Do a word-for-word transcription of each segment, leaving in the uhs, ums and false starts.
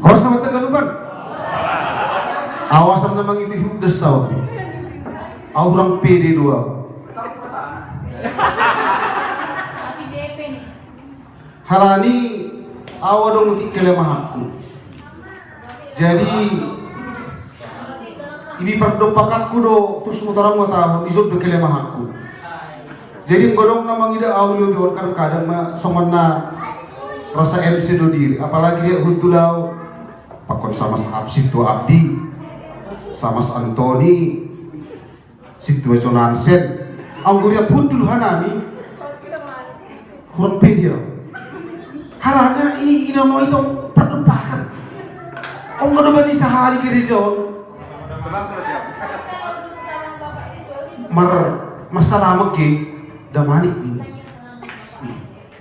Horas na ma tagalupan. Awas na mangiti huddas au. Au hurang pede do au. Halani au adong ti kelemahanku. Jadi, ini perdopakanku do, terus mutarang mau tahu, ini do kelemahanku. Jadi, nggodong na mangida au lobi on, kadang-kadang na songon na rasa M C do diri, apalagi dia huntu lau, pakon sama si Abdi, sama si Antoni, Sintua Jonansen. Anggo riap hundul hanami. Hurang pede au. Halana i ina no itong perdopakan. Ong gado bani sahari gereja on. Mar marsalamek ge damanik ni.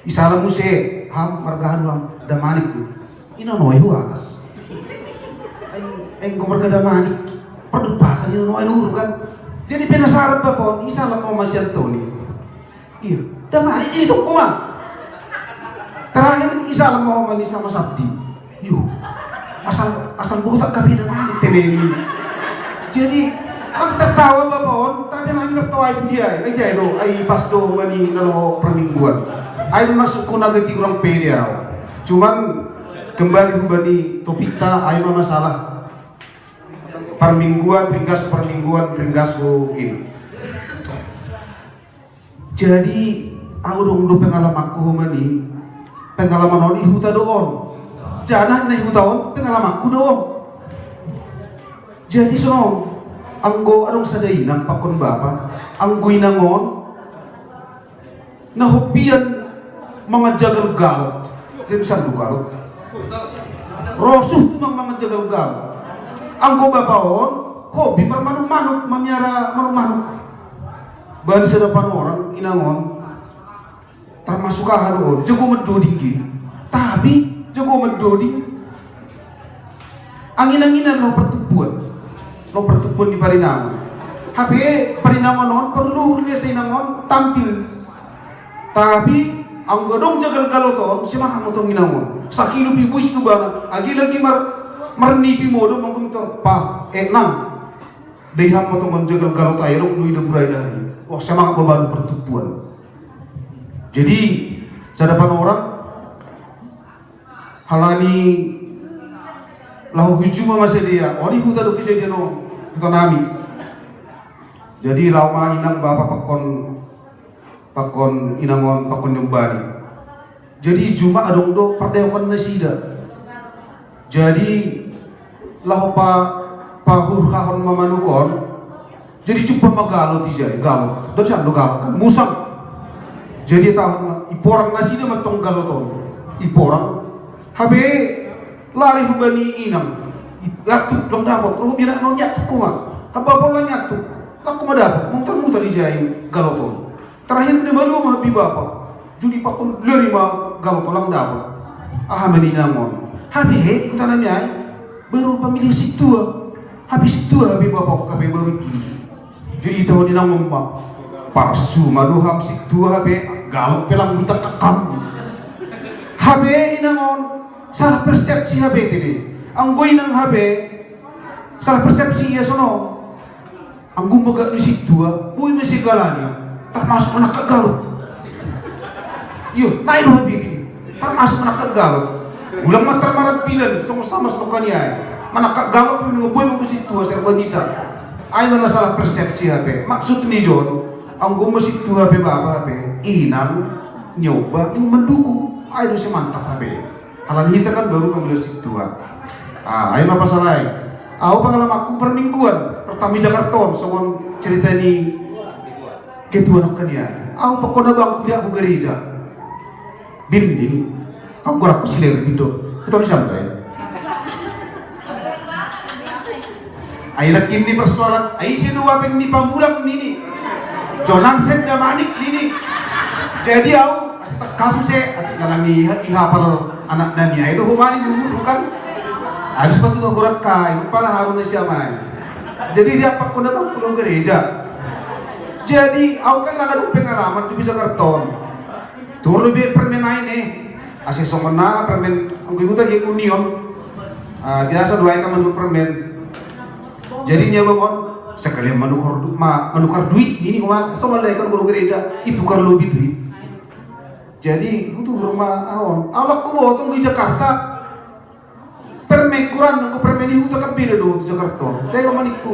Isalam muse ham marga haduam damanik ni. Ina no ai hu atas. Ai enggo marga damanik. Perdopakan ina no ai luhur kan. Jadi penasaran bapa on, isalam ma si Antoni. Iya, damanik ini toko ma. Terakhir isalam ma ni sama si Abdi. Yo. Asal asal botak gabe damanik teneni. Jadi am tertawa bapa on, tapi am tertawa ibu dia. Ai jai do, ai pas do mani nalo permingguan. Ai masuk ku naga ti hurang pede au. Cuman kembali hubani topikta, ai ma masalah permingguan, ringgas permingguan, ringgas ini. Jadi au adong do pengalamanku homa ni, pengalaman on i huta do on. Janah na i huta on pengalamanku do on. Jadi songon anggo adong sada inang pakon bapa, anggo inang on na hopian mangan jagal galot. Dia bisa do galot. Rosuh tu mang mangan jagal galot. Anggo bapa on hobi marmanuk-manuk, mamiara manuk-manuk. Bani sada panorang inang on termasuk aha do on, jago mandoding ge. Tapi jago mandoding angin-anginan laho pertubuan. Laho pertubuan di parinangon. Hape parinangon on porlu luhur ni asa inang on tampil. Tapi anggo adong jagal galot on, simangat motong inang on. Sakilo pe buis tu bana, agi lagi mar marnipi modom anggo mintor pa, eh nang. Dai ham motong on jagal galot ai adong do ida burai dahai. Wah, simangat babalu pertubuan. Jadi sada panorang halani laho hujuma masa dia, oni huta do kejadian on, huta nami. Jadi laho ma inang bapa pakon, pakon inang on, pakon nyombani. Jadi juma adong do pardayaon nasida. Jadi laho pa pahurhahon ma manuk on. Jadi jumpa ma galot ijai, galot. Dapot sian do galot kan musang. Jadi tahu iporang nasida mantong galot on. Iporang. Hape lari hubani inang. Iatu lang dapot, roh bianak no iatu kuma. Haba pola iatu. Lang kuma dapot, mutar-mutar ijai galot on. Terakhir ni malu ma habi bapa. Judi pakon lari ma galot on lang dapot. Aha ma ni inang on. Hape, huta nami ai. Baru pamilihan sintua. Hape sintua hape bapa on hape baru pilih. Jadi tahu ni inang on ma. Parsuma do ham sintua hape. Galot pe lang buta kakam. Hape inang on. Salah persepsi hape tadi. Anggo inang hape. Salah persepsi ia sono. Anggo ma galot ni sintua, boi ma sigalanya, termasuk manangkak galot. Iyo, na i do hape i, termasuk manangkak galot. Ulang ma tarmarampilan, songon sama songon kaniae. Manangkak galot pe nunga boi ma sintua, serba bisa. Ai ma na salah persepsi hape. Maksud ni jon, anggo ma sintua hape bapa hape, inang, nyoba, ini mendukung. Ai do si mantap hape. Alani hita kan baru pamilihan sintua. Ah, ai ma pasal ai. Au pangalamanku permingguan, pertama i Jakarta on, songon cerita ni ketua nangkin ia. Au pakon abangku dia aku gereja. Bin, bin. Aku kurang kusiler bin do. Betul di sana ya. Ai nangkin ni persoalan, ai si dua peng ni pamulang nini. Jonang senda manik nini. Jadi au, asal kasus e, nanami ihapal anak nami ai do humani dulu bukan. Harus patu gorak kai, pala harun na siamai. Jadi dia pakon abangku do gereja. Jadi au kan langa dung pengalaman tu bisa karton. Turu be permen ai ne. Ase songon na permen anggo ihuta ge union. Ah, biasa doai kan manukar permen. Jadi nia bangun, sekalian manukar du- ma, manukar duit ini, kuma so malai kan kalau gereja itu, kalau lebih duit. Jadi itu rumah awon. Awak ku bawa tunggu di Jakarta. Permen kuran, aku permen itu tak beda do di Jakarta. Tapi mana itu?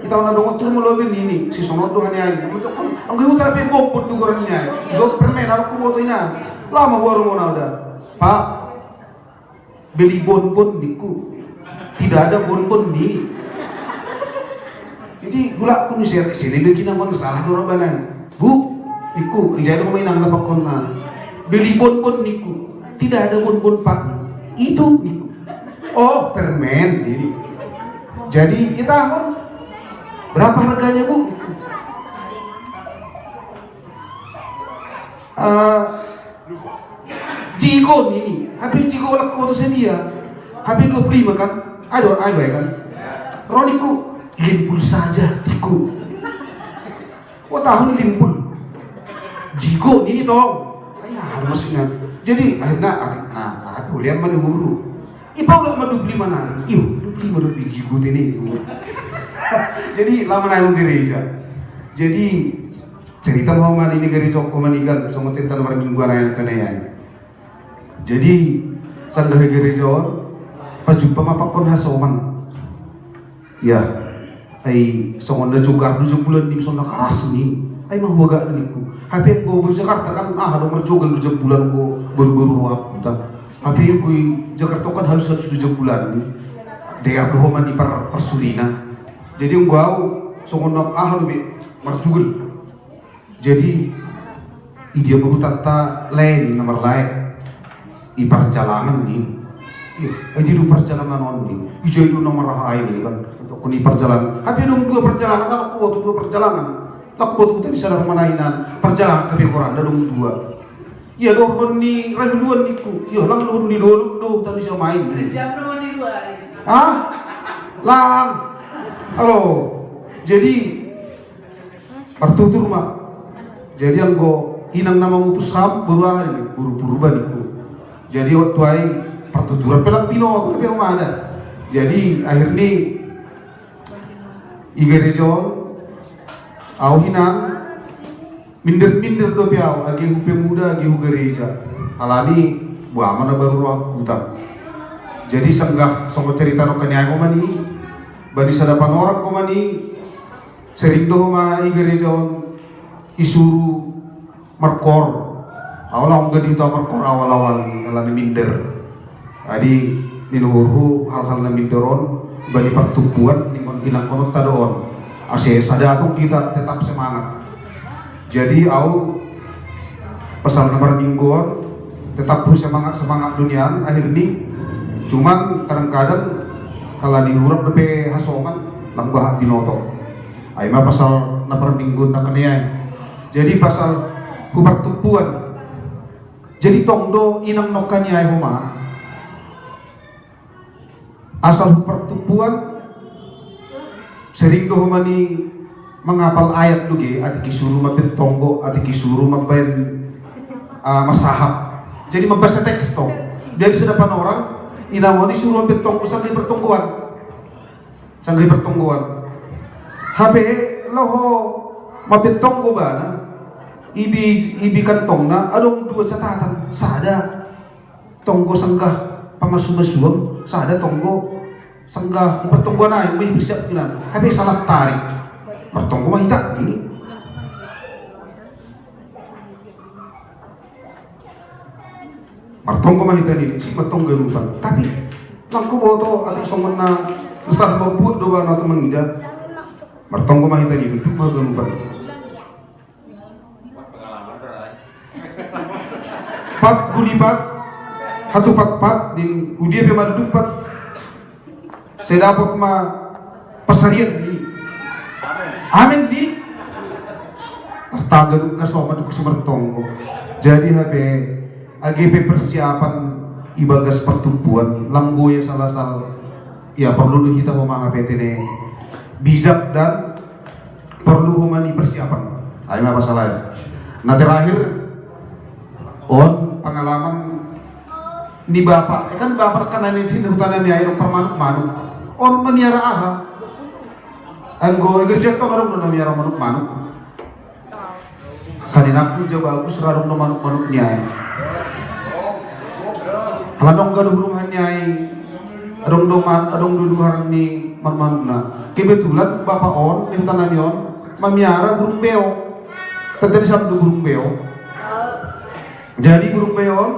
Kita orang dong turun mau lebih ini, si sonor tuh hanya ini. Untuk kan, aku itu tapi bobot tuh kurannya. Jawab permen, aku bawa tuh ini. Lama warung mana udah. Pak, beli bonbon niku. Tidak ada bonbon ni. Jadi gula pun saya sini lagi namun salah dua banan. Bu, iku, jadi aku main nang dapat kona. Beli bonbon niku. Tidak ada bonbon, Pak. Itu niku. Oh, permen ini. Jadi kita tahu berapa harganya, Bu? Eh, jigo ni, habis jigo laku tu sedia. Habis dua puluh lima kan? Ada, ada kan? Roniku limpul saja, iku. Oh, tahun limpul. Jigo ni toh. Ayah, maksudnya. Jadi, akhirnya, nah, aku lihat mana dulu. Ipa ulah madu beli mana? Iyo, dua puluh lima dua puluh jigo ini. Jadi, lama naik gereja. Jadi, cerita mau mani ini gereja ko mani kan, sama cerita nomor minggu anak yang kena ya. Jadi sanggah gereja on, pas jumpa mapak kon hasoman. Ya, ai songon na jogar dua bulan ni, songon na karas ni. Ai mah waga niku. Hape ko di Jakarta kan, ah, ada merjogal dua bulan ko baru-baru waktu ta. Hape ko di Jakarta kan halus-halus dua bulan ni. Dia dohoman di per persulina. Jadi gua songon na ah lebih merjogal. Jadi, i dia baru tata lain nomor lain. I perjalanan ni. Iya, jadi du perjalanan on ni. Ija itu nomor lain ni kan. Untuk ni perjalanan. Tapi dong dua perjalanan, kalau aku waktu dua perjalanan. Aku waktu kita bisa dari mana inan. Perjalanan ke Bekoran, ada dong dua. Iya, dohon ni, rahuluan niku. Iya, lang dohon ni dulu, doh, tadi siapa main. Ada siapa nama ni dua? Ah? Lang. Halo. Jadi, partutur ma. Jadi anggo inang nama mutus ham, baru hari, baru purba niku. Jadi waktu ai partuturan pelang pino, tu pe ada. Jadi akhirnya i gereja on, au hinang minder-minder dope au, age hu pemuda, age hu gereja. Alani buama na baru roh aku ta. Jadi sanggah songon cerita no kaniai ko mani, bani sada panorang ko mani, sering do ma i gereja on isuru markor. Au lah ongga diuta markor awal-awal ni, alani minder. Jadi ninuhurhu hal-hal na minder on bani partumpuan ni manghilang konon tado on. Ase sada tu kita tetap semangat. Jadi au pasal na marminggu on tetap hu semangat-semangat do nian akhir ni. Cuman kadang-kadang alani hurang dope hasoman lang bahat binoto. Ai ma pasal na parminggu na kaniai. Jadi pasal hu partumpuan. Jadi tong do inang no kaniai homa. Asal hu partumpuan sering do homa ni mangapal ayat do ge, atik isuru mambaen tonggo, atik isuru mambaen ah, marsahap. Jadi mambasa teks tong. Jadi sada panorang inang on isuru mambaen tonggo sangge pertonggoan. Sangge pertonggoan. Hape loho mambaen tonggo bana. Ibi ibi kantongna adong dua catatan. Sada tonggo sanggah pamasu-masuon, sada tonggo sanggah pertonggoan ai, mei bersiap kinan. Hape salah tarik. Pertonggo ma hita ini. Martonggo ma hita ni, si martonggo rupan. Tapi nang ku boto atau songon na besar membuat doa na tu mangida. Martonggo ma hita ni, duk ma rupan. Pat gulipat, hatupat pat, din udia pe madupat. Saya dapat ma pasarian ni. Amin ni. Tertaga duk kasoman duk sumertonggo. Jadi hape age pe persiapan ibagas pertumpuan langgo ya salah sal. Ya perlu do hita homa hape tene bijak dan perlu homa ni persiapan. Ayo apa salah ya. Nah terakhir on pengalaman Ni bapa, eh, kan bapa kan nani sini hutan nami air permanuk-manuk. On mamiara aha? Anggo i gereja to adong do na miara manuk-manuk. Saninangku ja bagus ra adong do manuk-manuk ni ai. Ala adong gaduh rumah ni ai. Adong do man, adong do duhar ni manuk-manukna. Kebetulan bapa on di hutan nami on mamiara burung beo. Tadi sam do burung beo. Jadi burung beo on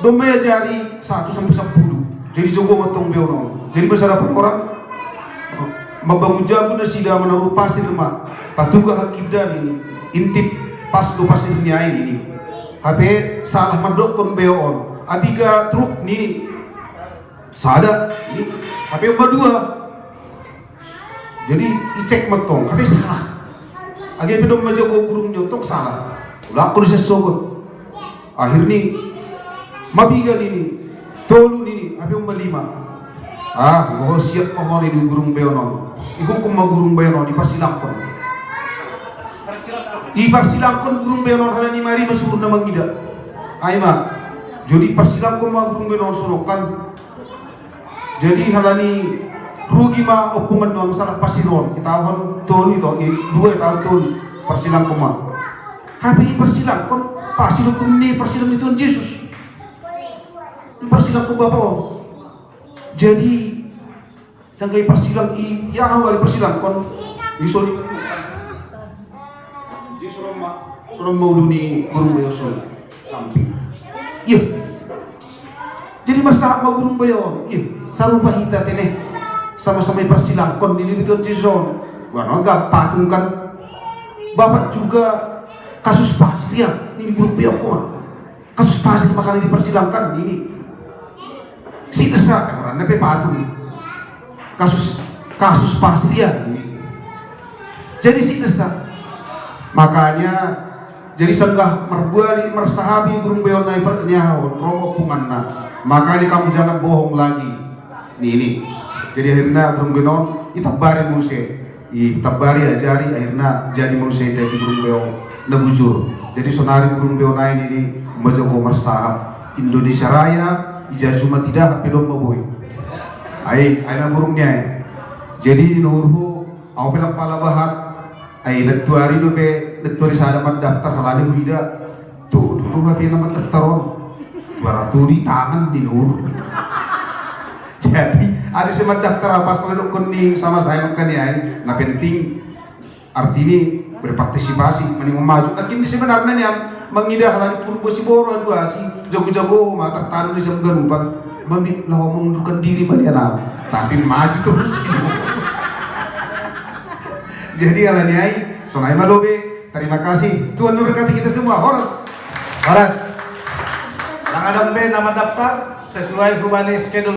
domma iajari satu sampai sepuluh. Jadi jogo ma tong beo on. Jadi bersadapan orang mambangun jabu nasida manaru pasir ma. Patuga hakibda nini. Intip pas do pasir ni ai nini. Hape salah mandokkon beo on. Apiga truk nini. Sada nini. Hape umba dua. Jadi icek ma tong, hape salah. Age pe domma jago burung ni on tong salah. Ulak ko di sesogot. Akhirni mapiga nini, tolu nini, hape umba lima. Ah, boho siap ma ho ni di burung beo on. Ihukum ma burung beo on, iparsilangkon. Iparsilangkon burung beo on, halani mari ma suhurna mangida. Ai ma. Jadi iparsilangkon ma burung beo on sonok kan. Jadi halani rugi ma ompungonna masalah pasir on, itaon tolu ito, i dua itaon tolu, parsilangkon ma. Hape iparsilangkon, pasir on ni parsilangkon ni Tuhan Jesus. Iparsilangkon bapa on. Jadi sangka iparsilang i, ya awal iparsilangkon. Isoli. Isoli ma, isoli ma ulu ni burung beo on. Samping. Iya. Jadi marsahap ma burung beo on. Iya, sarupa hita tene. Sama-sama iparsilangkon di libiton Jason. Wah, no, gak patung kan. Bapak juga kasus pasir ya, ini burung beo on. Kasus pasir makana diparsilangkon ini. Si desa, kan, na pe patung. Kasus, kasus pasir ya. Jadi si desa. Makanya, jadi sanggah marbuali, marsahapi burung beo on nai per-, ni aha on, ro ompunganna. Makanya kamu jangan bohong lagi. Nini. Jadi akhirna burung beo on, itambari muse. Itambari, ajari, akhirna jadi muse jadi burung beo na bujur. Jadi sonari burung beo nai nini, majago marsahap. Indonesia Raya, ija cuma tidak, hape domma boi. Ai, ai na burung ni ai. Jadi di nuhurhu, au pe lang pala bahat. Ai, lettu ari dope, lettu ari sada mandaftar halani huida. Tuh, dulu hape na mandaftar on. Juara tu di tangan di nuhur. Jadi, ari si mandaftar apa selalu kuning sama saya makan ya. Na penting artini berpartisipasi, mani mamaju. Lakin di sebenarna nian, mangida halani Purbo Siboro, aduh asi, jago-jago ma tartaru di Samganupan. Mami, lah mengundurkan diri ma nian au. Tapi maju terus. Jadi halani ai, sonai ma lobe. Terima kasih. Tuhan memberkati kita semua. Horas. Horas. Lang adong be na mandaftar sesuai hubani schedule.